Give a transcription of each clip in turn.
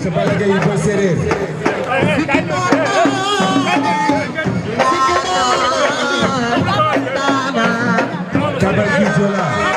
Aca Balla Gaye Boy Séeréer Kabal gi Jola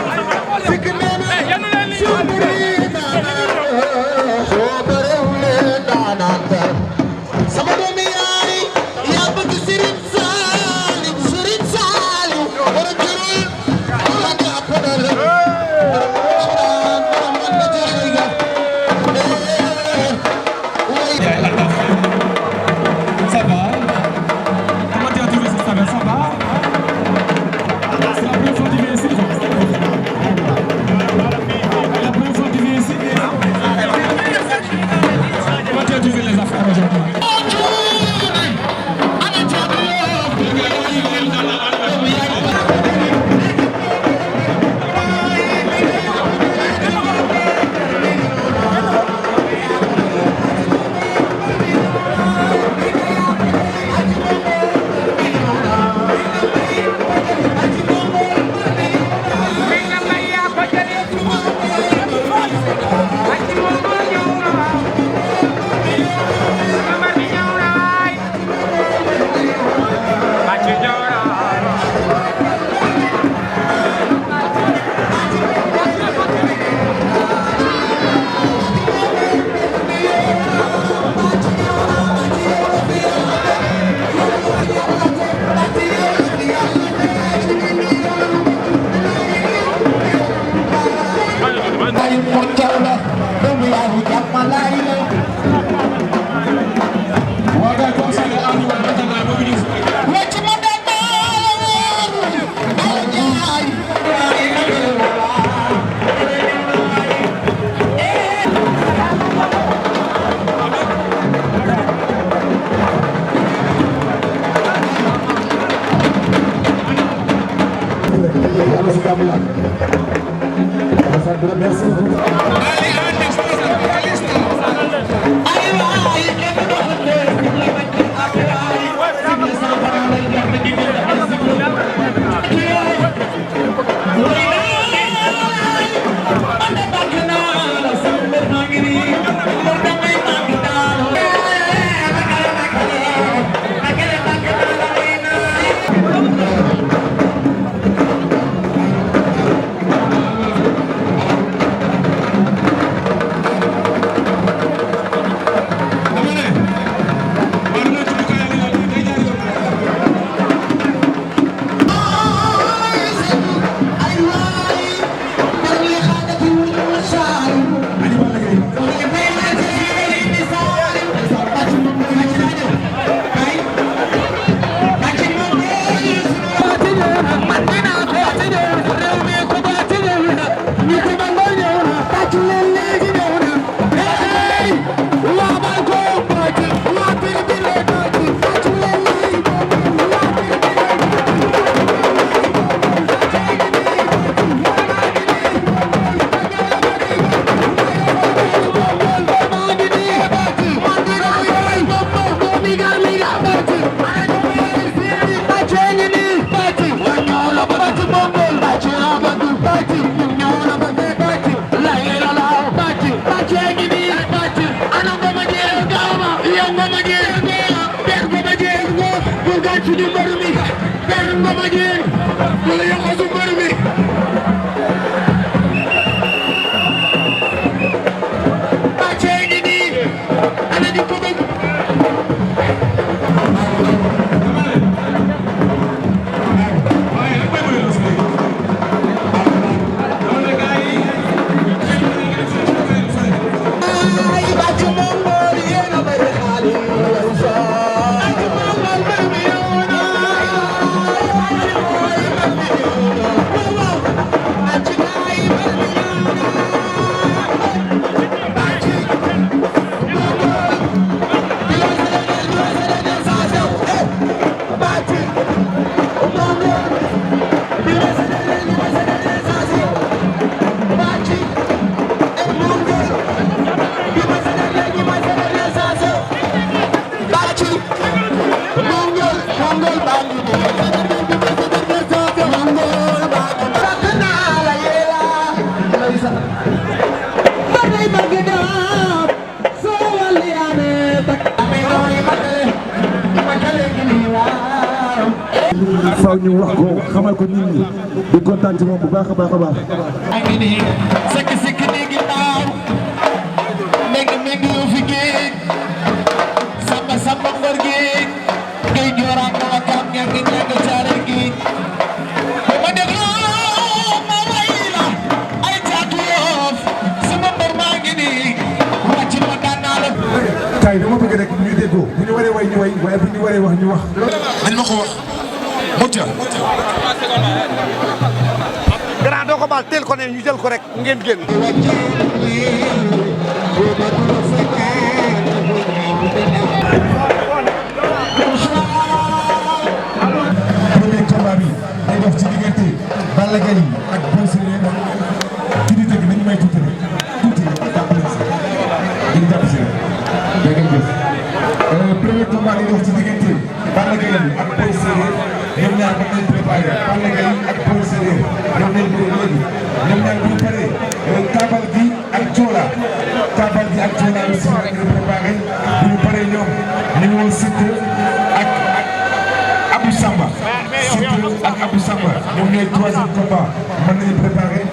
Merci faw ñu wax ko xamal ko nit ñi di kontaan ci moom bu baax a baax a baax. Samba ngor gi ngay jooraan ma wakam ñang ñang caare gi ma déglu ma way la ay caatu Yoff sama mbër maa ngi nii wàcc ma daan naa la kay dama bëgg rek ñu déggoo bu ñu waree way ñu way waaye bu ñu waree wax ñu wax nañ ma ko wax Moutia grand doo ko baal teel ko ne ñu jël ko rek ngeen génn Balla Gaye ak Boy Séréer ci di dëgg nañu may tuuti rek tuuti jàppale si ngeen jàpp si rek da ngeen jëf premier combat yi dox ci diggante Balla Gaye ak Boy Séréer ñoom ñaar ba nañ préparé Balla Gaye ak Boy Séréer ñoom nañ bëre léegi ñoom ñaar bu ñu paree taabal gi ak Joola aussi ñu préparé bu ñu paree ñoom ñu ngi woon Siteu ak Abou Samba Siteu ak Abou Samba ñoom ñooy troisième combat mën nañu préparer.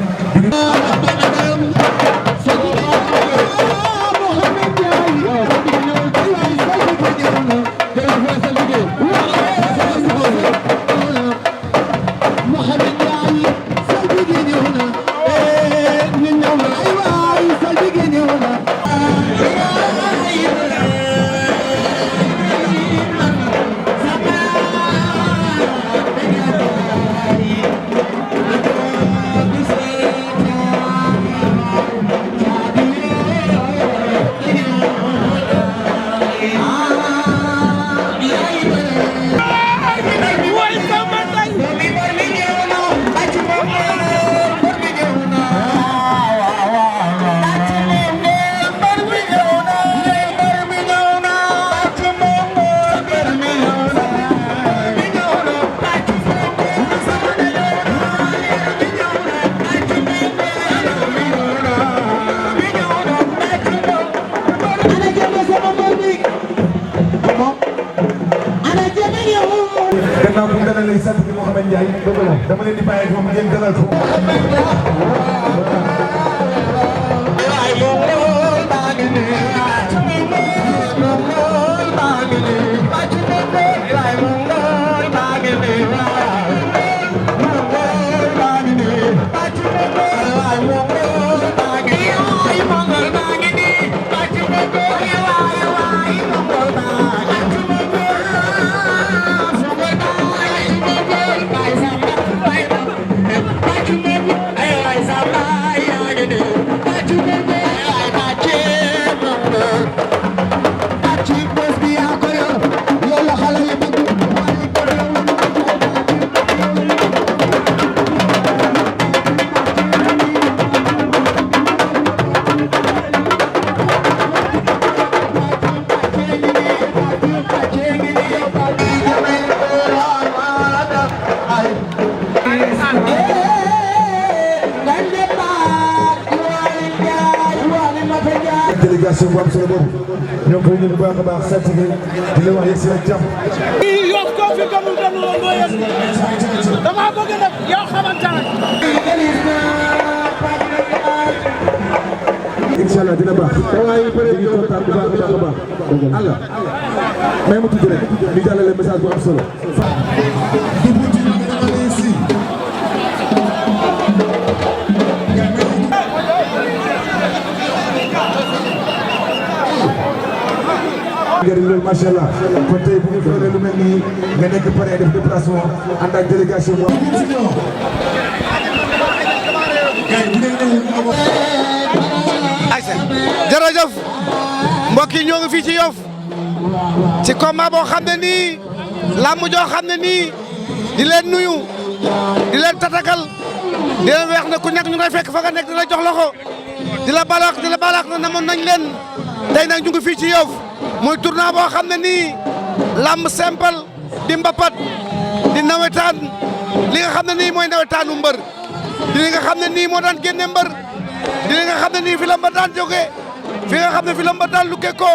gannaaw bu ñu dalalee sant bi Mouhamed Ndiaye dama leen di bàyyi ak moom ngeen dalal ko. délégation bu am solo boobu ñoo ngi koy nuyu bu baax a baax sant bi di la wax yegg si ak jàmm. Yoff koo fi gënul la loo yëg dama bëgg nag yow xamante ne. incha allah dina baax. waaye bëri na yow kontaan bu baax a baax a baax. Allah may ma tudd rek ñu jàllale message bu am solo. njëriñ loolu macha allah kon tey bu ñu xoolee lu mel nii nga nekk pare def déplacement ànd ak délégation bu jërëjëf mbokk yi ñoo ngi fii ci Yoff ci combat boo xam ne nii làmb joo xam ne nii di leen nuyu di leen tatagal di leen weex ne ku nekk ñu ngay fekk fa nga nekk di la jox loxo di la balaax na namoon nañ leen tey nag ñu ngi fii ci Yoff muy tournoi boo xam ne nii làmb simple di mbapat di nawetaan li nga xam ne nii mooy nawetaanu mbër di li nga xam ne nii moo daan génne mbër di li nga xam ne nii fi la mbër daan jógee fi nga xam ne fi la mbër daan lukkee ko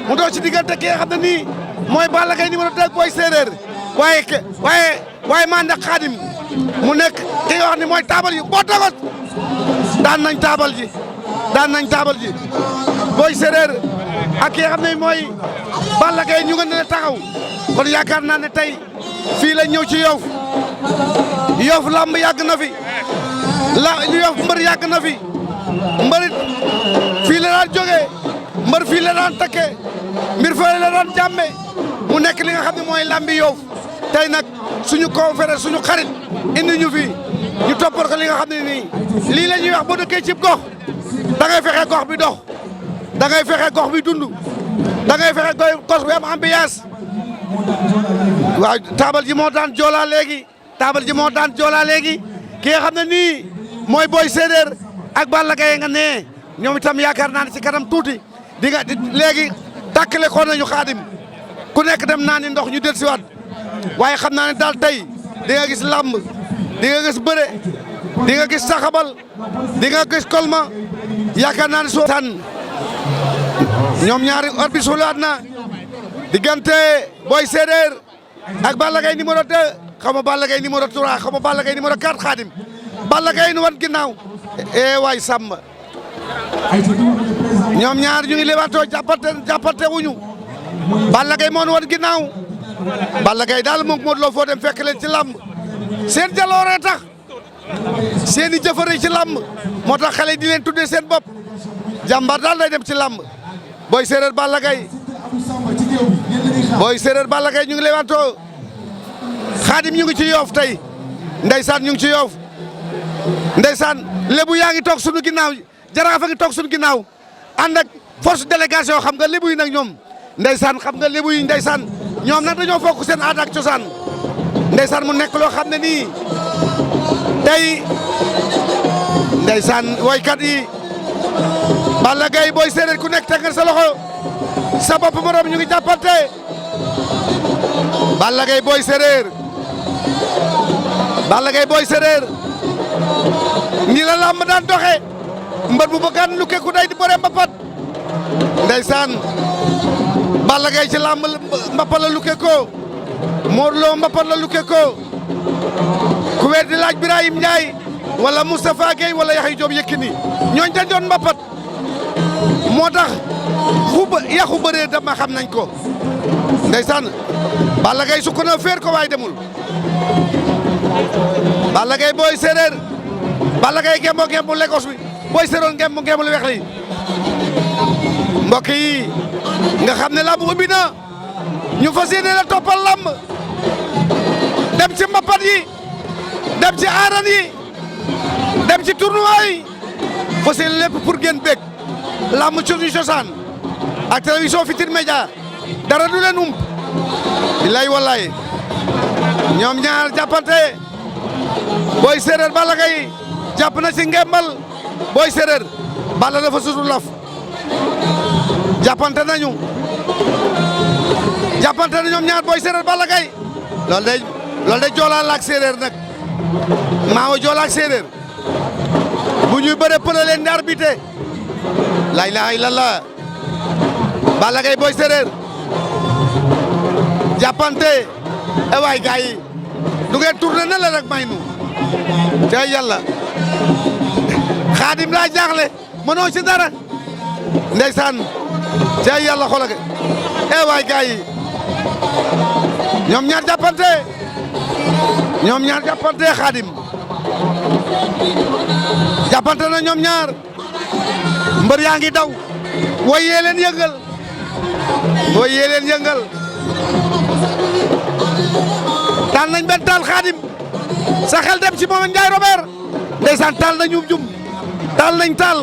mu doon ci diggante ki nga xam ne nii mooy Balla Gaye numéro 2 Boy Séréer waaye maa ndax Xaadim mu nekk ki nga wax ni mooy taabal yi boo tagot daan nañ taabal ji Boy Séeréer ak ki nga xam ne mooy Balla Gaye ñu nga ne taxaw kon yaakaar naa ne tey fii la ñëw ci Yoff lamb yàgg na fi Yoff mbër yàgg na fi mbërit fii la daan jógee mbër fii la daan takkee mbir fële la daan jàmme mu nekk li nga xam ne mooy lambi Yoff tey nag suñu conférence suñu xarit indi ñu fi ñu toppal ko li nga xam ne nii lii la ñuy wax boo dëkkee cib gox da ngay fexe gox bi dox da ngay fexe gox bi dund da ngay fexe gox bi am ambiance waaw taabal ji moo daan joolaa léegi ki nga xam ne nii mooy Boy Séeréer ak Balla Gaye nga nee ñoom itam yaakaar naa ne ci kanam tuuti di nga léegi tàkkale ko nañu Xaadim ku nekk dem naa ni ndox ñu del siwaat waaye xam naa ne daal tey di nga gis làmb di nga gis bëre di nga gis saxabal di nga gis kolma yaakaar naa ne soo tan ñoom ñaari or bi sulaat na diggante Boy Séeréer ak Balla Gaye numéro 2 xaw ma Balla Gaye numéro 3 xaw ma Balla Gaye numéro 4 Xaadim Balla Gaye nu wan ginnaaw waay Samba ñoom ñaar ñu ngi lewaatoo jàppante wuñu Balla Gaye moo nu wan ginnaaw Balla Gaye daal moom Modou Lo foo dem fekk leen ci làmb seen jaloore tax seen i jëfare ci làmb moo tax xale di leen tuddee seen bopp jàmbaar daal day dem ci làmb Boy Séeréer Balla Gaye ñu ngi lewaatoo Xaadim ñu ngi ci Yoff tey ndeysaan ñu ngi ci Yoff ndeysaan lébu yaa ngi toog sunu ginnaaw jaraaf a ngi toog sunu ginnaaw ànd ak force délégation xam nga lébu yi nag ñoom ndeysaan xam nga lébu yi ndeysaan ñoom nag dañoo fokk seen aada ak cosaan ndeysaan mu nekk loo xam ne nii tey ndeysaan woykat yi Balla Gaye Boy Séeréer ku nekk teg nga sa loxo sa bopp morom ñu ngi jàppante Balla Gaye Boy Séeréer nii la làmb daan doxe mbër bu bëggaan lu keku day di bëre mbapat ndeysaan Balla Gaye ci làmb mbapat la lukke ko Modou Lo mbapat la lukke ko ku weer di laaj Birahim Ndiaye wala Moustapha Gueye wala Yaxya Joob Yékini ñooñ dañ doon mbapat moo tax yaxu bëree dama xam nañ ko ndeysaan Balla Gaye sukk na féer ko waaye demul Balla Gaye Boy Séeréer Balla Gaye gembo Lagos bi Boy Séeréer gembo lu weex li mbokk yi nga xam ne lamb ubbi na ñu fas yéene la toppal lamb dem ci mbapat yi dem ci aaran yi dem ci tournoi yi fas yéene lépp pour ngeen bég lamb ci cosaan ak télévision Futurs Médias dara du leen ump billaay wallaay ñoom ñaar jàppante Boy Séeréer Balla Gaye jàpp na ci ngembal Boy Séeréer Balla dafa sutu laf jàppante nañu ñoom ñaar Boy Séeréer Balla Gaye loolu de joolaa la ak séeréer nag maawo joolaa ak séeréer bu ñuy bëre pële leen di arbitre la ilaha illallah Balla Gaye Boy Séeréer jàppante waay gars yi du ngeen tourné na la rek may nu ca yàlla Xaadim laa jaaxle mënoo ci dara ndeysaan ca yàlla xoolal waay gars yi ñoom ñaar jàppante Xaadim jàppante na ñoom ñaar mbër yaa ngi daw way yee leen yëngal taal nañ benn taal Xaadim sa xel dem ci Mohamed Ndiaye Robert ndeysaan taal na ñum jum taal nañ taal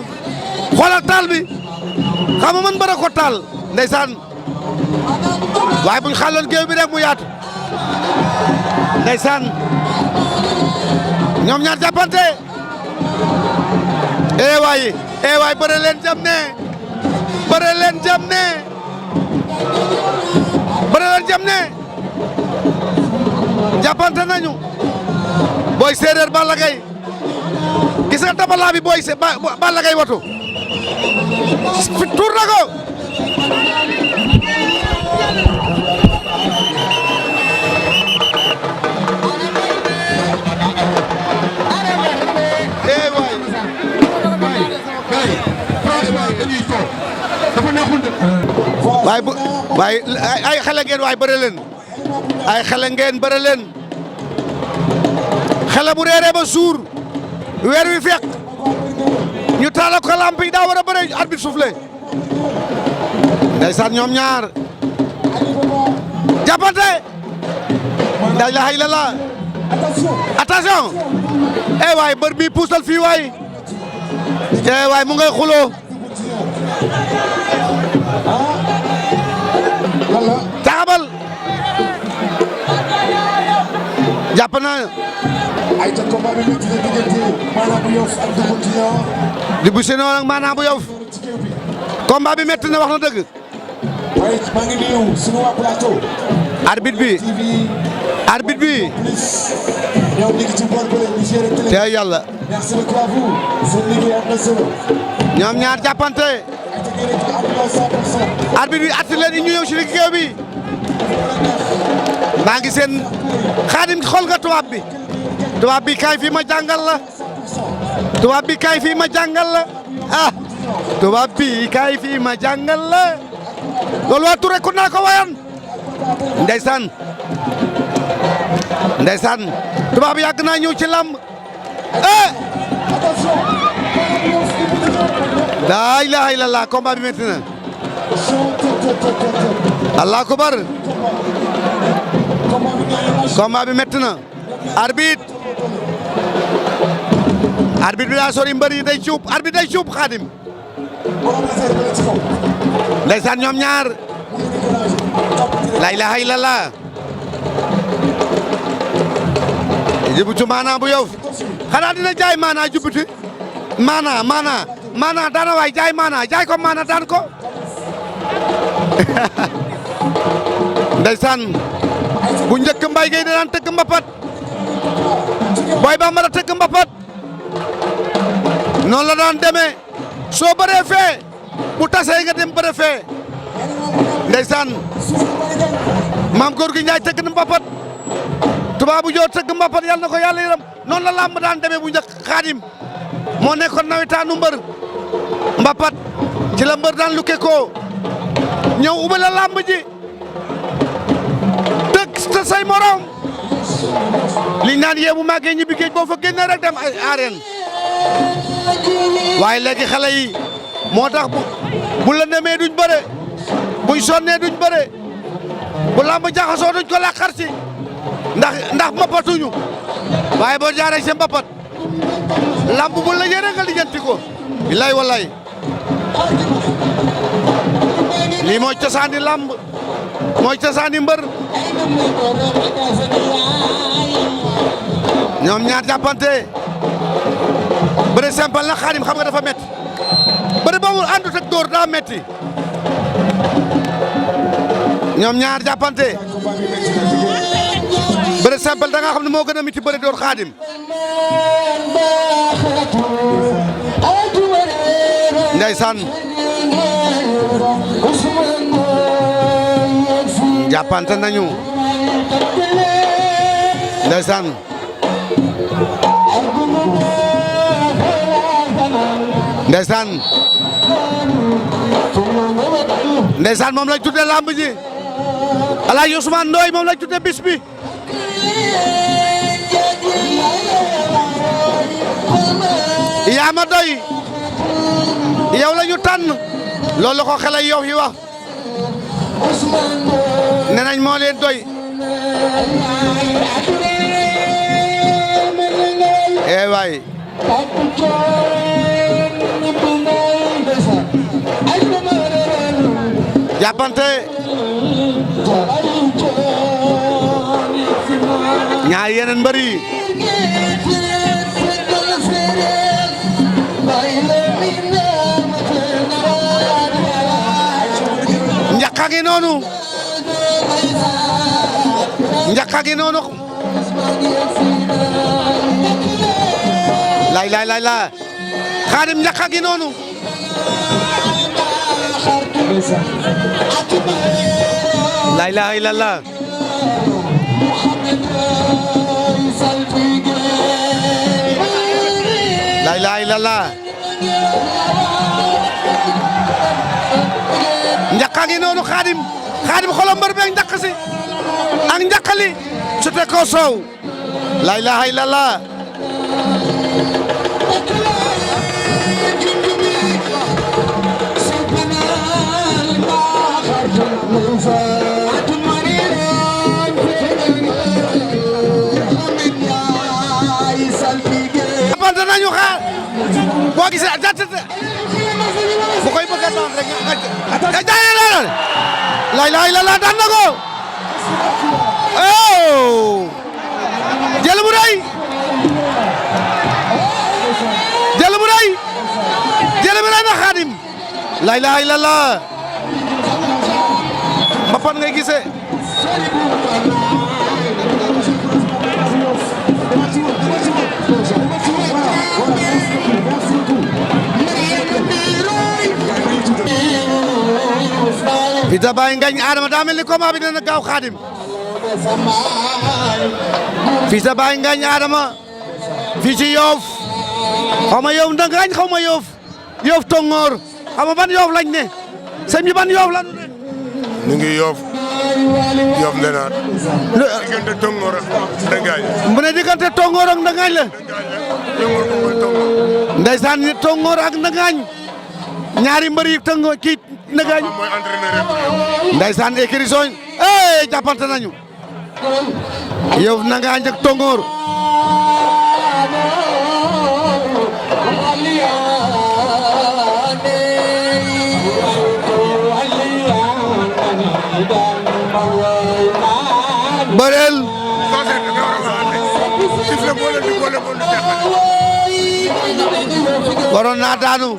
xoolal taal bi xam nga man bëre ko taal ndeysaan waaye buñ xàlloon géew bi rek mu yaatu ndeysaan ñoom ñaar jàppante waay bëre leen jam ne bëre leen jam ne jàppante nañu Boy Séeréer Balla Gaye gis nga tabala bi Balla Gaye watu tuur na ko waaye bu waaye ay xale ngeen waay bëre leen ay xale ngeen bëre leen xale bu reeree ba suur weer wi fekk ñu taal ko lamp yi daa war a bëre arbitre soufflé ndeysaan ñoom ñaar jàppante la ilaha illallah attention waay mbër mi puusal fii waay waay mu ngay xuloo taxabal jàpp na ay ta combat bi metti na diggante maanaam bu Yoff ak Double Junior di bu seno ak maanaam bu Yoff combat bi metti na wax na dëgg waaye maa ngi nuyu sunu waa plateau arbitre bi ñoom ñu ngi ci boor bële ñu géré télé te yàlla merci beaucoup à vous seen liggéey am na solo ñoom ñaar jàppante arbitre bi atti leen ñu ñëw ci liggéey bi maa ngi seen Xaadim xool nga tubaab bi kaay fii ma jàngal la tubaab bi kaay fii ma jàngal la ah tubaab bi kaay fii ma jàngal la loolu waa Touré ku naa ko wayan ndeysaan tubaab bi yàgg naa ñëw ci lamb laa ilaha illallah combat bi metti na allahu akbar combat bi metti na arbitre bi daa sori mbër yi day cuub arbitre day cuub Xaadim ndeysaan ñoom ñaar la ilaha illallah Jibutu maana bu Yoff xanaa dina jaay maana Jibuti maana daana waay jaay maana jaay ko maana daan ko ndeysaan bu njëkk Mbaye Gueye daan tëgg mbapat Boy Bambara tëgg mbapat noonu la daan demee soo bëree fee bu tasee nga dem bëre fee ndeysaan maam góor gi Njaay tëgg na mbapat tubaabu joo tëgg mbapat yàlla na ko yàlla yërëm noonu la làmb daan demee bu njëkk Xaadim moo nekkoon nawetaanu mbër mbapat ci la mbër daan lukke ko ñëw ubbi la làmb ji tëgg te say morom li naan yee bu màggee ñibbi géej boo fa génnee rek dem ay arène waaye léegi xale yi moo tax bu la demee duñ bëre buñ sonnee duñ bëre bu làmb jaxasoo duñ ko làqar si ndax mbapatuñu waaye boo jaaree seen mbapat lamb bu la yére nga lijjanti ko billaay wallaay lii mooy cosaani lamb mooy cosaani mbër ñoom ñaar jàppante bëre simple na Xaadim xam nga dafa metti bëre boobu àndut ak dóor daa metti ñoom ñaar jàppante bëre simple da nga xam ne moo gën a metti bëre dóor Xaadim ndeysaan jàppante nañu ndeysaan ndeysaan moom lañ tudde lamb ji Alaaji Ousmane Ndoye moom lañ tudde bis bi yaa ma doy yow la ñu tànn loolu la ko xale yow yi wax nee nañ moo leen doy waay jàppante ñaar yeneen mbër yi njaqaa ngi noonu lay Xaadim njaqaa ngi noonu la ilaha illallah la ilaha illallah njaqaa ñaxa ngi noonu Xaadim xolam mbër beeg njaq si ak njaqali su te ko soow la ilaha illallah apante nañu xaar boo gisee bu koy bëgg a daan rek nga jaay la ilaha illallah daan na ko jël bu rëy na Xaadim la ilaha illallah mbapat ngay gisee Fils Baye Ngagne Adama daa mel ni combat bi dina gaaw Xaadim Fils Baye Ngagne Adama fii ci Yoff xaw ma Yoff Ndangagne xaw ma Yoff Tongoor xaw ma ban Yoff lañ ne sëñ bi ban Yoff la ne ñu ngi Yoff Ndenaat diggante Tongoor ak Ndangagne mu ne diggante Tongoor ak Ndangagne la ndeysaan Tongoor ak Ndangagne ñaari mbër yi Tongoor kii Ndangagne mooy entraîneur ndeysaan écurie Sogne jàppante nañu Yoff Ndangagne ak Tongoor bëreel waroon naa daanu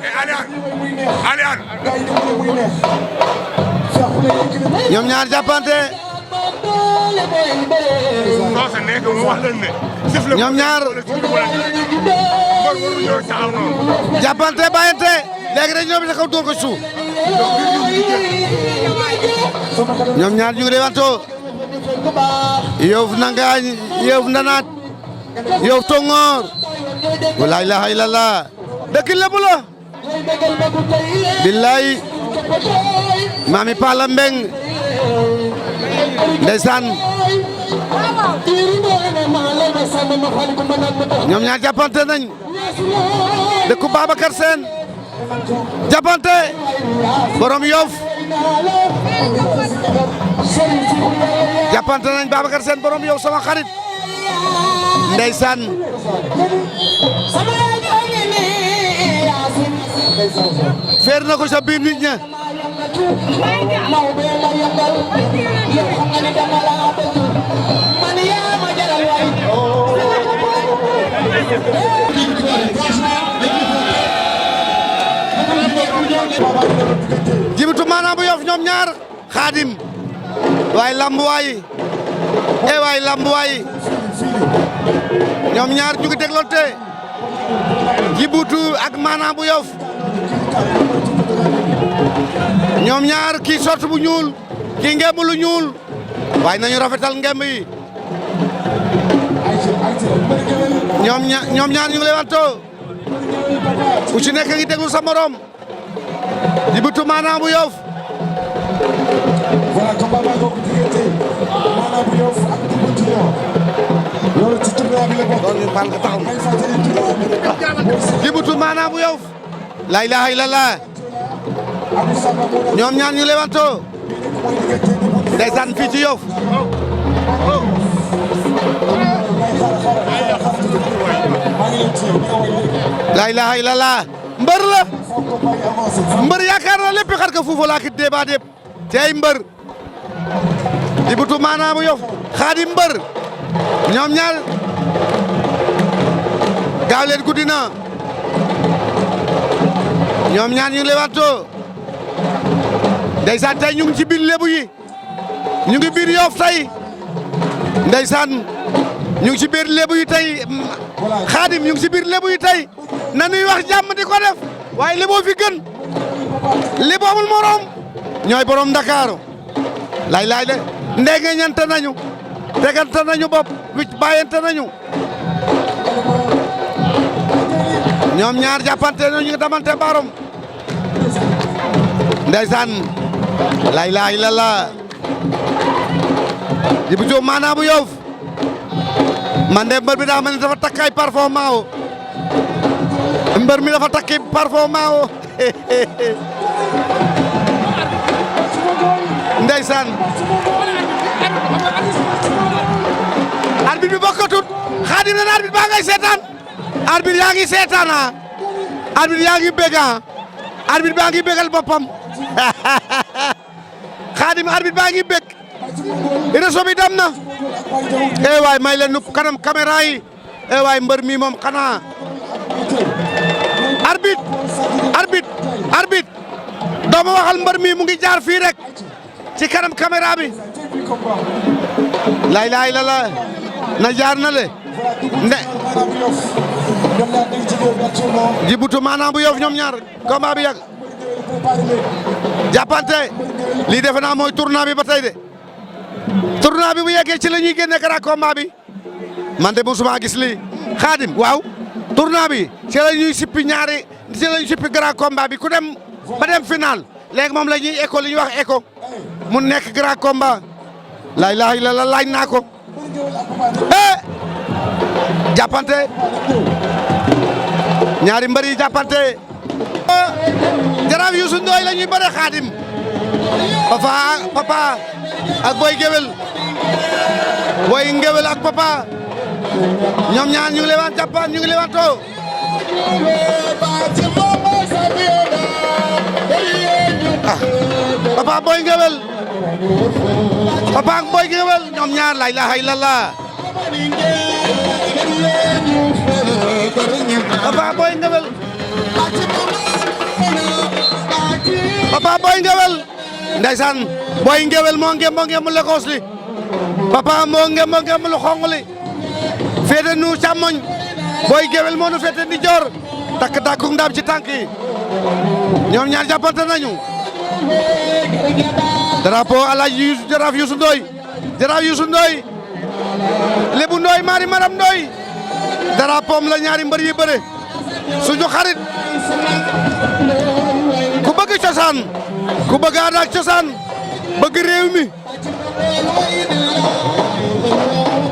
ñoom ñaar jàppante ñoom ñaar jàppante bàyyante léegi rek ñoom taxaw dóor ko suuf ñoom ñaar ñu ngi lewantoo Yoff Ndangagne Yoff Ndenaat Yoff Tongoor la ilaha illallah dëkk lépp la billaay Mami Pala Mbeng ndeysaan ñoom ñaar jàppante nañ dëkku Babacar Sène jàppante borom Yoff jàppante nañ Babacar Sène borom Yoff sama xarit ndeysaan feer na ko sa biir nit ña jibitu maanaam bu Yoff ñoom ñaar Xaadim waay lamb waay waay lamb waay ñoom ñaar ñu ngi dégloonte jibutu ak maanaam bu Yoff ñoom ñaar kii sorte bu ñuul kii ngemb lu ñuul waaye nañu rafetal ngemb yi ñoom ñaar ñu ngi lay wanto ku ci nekk ngi déglu sa morom jibutu maanaam bu Yoff voilà combat baa bokk diggante maanaam bu Yoff ak Djiby loolu ci tournoi bi la bokk. loolu baal nga taxaw jibutu maanaam bu Yoff la ilaha illallah ñoom ñaar ñu lewanto ndeysaan fii ci Yoff la ilaha illallah mbër la mbër yaakaar na lépp xar ka fuufu laa kit débat dépp te ay mbër jibutu maanaam bu Yoff Xaadim mbër ñoom ñaar gaaw leen guddi na ñoom ñaar ñu ngi lewanto ndeysaan tey ñu ngi ci biir lébu yi ñu ngi biir Yoff tey ndeysaan ñu ngi ci biir lébu yi tey Xaadim ñu ngi ci biir lébu yi tey nanuy wax jàmm di ko def waaye léboo fi gën lébu amul morom ñooy borom Ndakaaru lay de ndege ñante nañu tegante nañu bopp wicc bàyyante nañu ñoom ñaar jàppante nañu ñu ngi damante barom ndeysaan la ilaha illallah Djiby Diop maana bu Yoff man de mbër bi daa mel ni dafa takk ay parfum maawo mbër mi dafa takki parfum maawo ndeysaan arbitre bi bokkatut Khadim na arbitre baa ngay seetaan arbitre yaa ngi seetaan arbitre yaa ngi bég arbitre baa ngi bégal boppam Khadim arbitre baa ngi bég réseau bi dem na waay may leen nu kanam caméra yi waay mbër mi moom xanaa arbitre doo ma waxal mbër mi mu ngi jaar fii rek ci kanam caméra bi lay laay la na jaar na le ne Djiby maanaam bu Yoff ñoom ñaar combat bi yàgg jàppante lii defe naa mooy tournoi bi ba tey de tournoi bi bu yeggee ci la ñuy génne grand combat bi man de musuma gis lii Khadim waaw tournoi bi ci la ñuy sippi ñaari ci la ñuy sippi grand combat bi ku dem ba dem final léegi moom la ñuy écho li ñuy wax écho mu nekk grand combat la ilaha illallah laaj naa ko jàppante ñaari mbër yi jàppante Jaraaf Youssou Ndoye la ñuy bëre Khadim papa ak Boy Guewel Boy Guewel ak papa ñoom ñaar ñu ngi lewaan jàppaan ñu ngi lewaan to papa Boy Guewel papa ak Boy Guewel ñoom ñaar la ilaha illallah papa Boy Guewel papa Boy Guewel ndeysaan Boy Guewel moo ngem lu Lagos li papa moo ngem lu xonq li féete nu càmmoñ Boy Guewel moo nu féete ndi joor takk takku ndam ci tànk yi ñoom ñaar jàppante nañu drapeau Alaaji Jaraaf Youssou Ndoye Jaraaf Youssou Ndoye Lebu Ndoye Mari Maram Ndoye drapeau la ñaari mbër yi bëre suñu xarit ku bëgg cosaan ku bëgg aada ak cosaan bëgg réew mi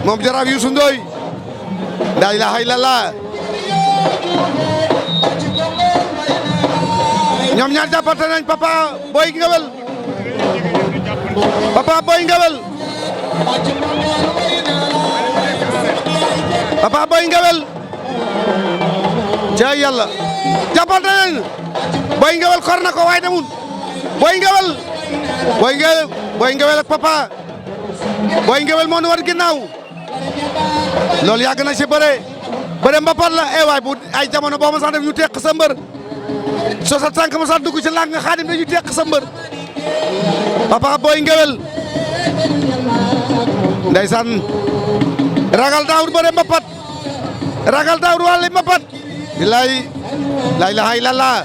moom Jaraaf Youssou Ndoye la ilaha illallah ñoom ñaar jàppante nañ papa Boy Guewel papa Boy Guewel papa Boy Guewel ca yàlla jàppante nañ Boy Guewel kor na ko waaye demul Boy Guewel ak papa Boy Guewel moo nu war ginnaaw loolu yàgg na ci bëre mbapat la waay bu ay jamono boo ma sax def ñu teq sa mbër so sa tànk ma sax dugg ci làng Khadim dañu teq sa mbër papa Boy Guewel ndeysaan ragal daawur bëre mbapat ragal daawur wàlli mbapat bilaay la ilaha illallah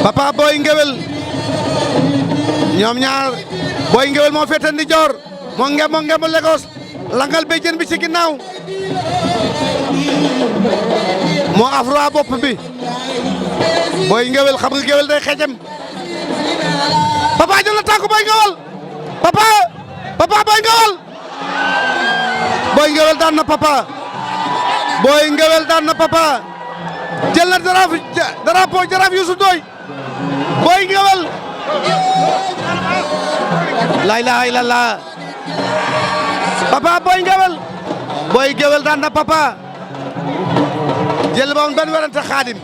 papa Boy Guewel ñoom ñaar Boy Guewel moo féete ndi joor moo ngem Lagos langal béjjën bi ci ginnaaw moo afro bopp bi Boy Guewel xam nga Guewel day xejam papa jël na tànku Boy Guewel papa Boy Guewel Boy Guewel daan na papa Boy Guewel daan na papa jël na drapeau Jaraaf Youssou Ndoye Boy Guewel la ilaha illallah papa Boy Guewel daan na papa jël ba woon benn werante Khadim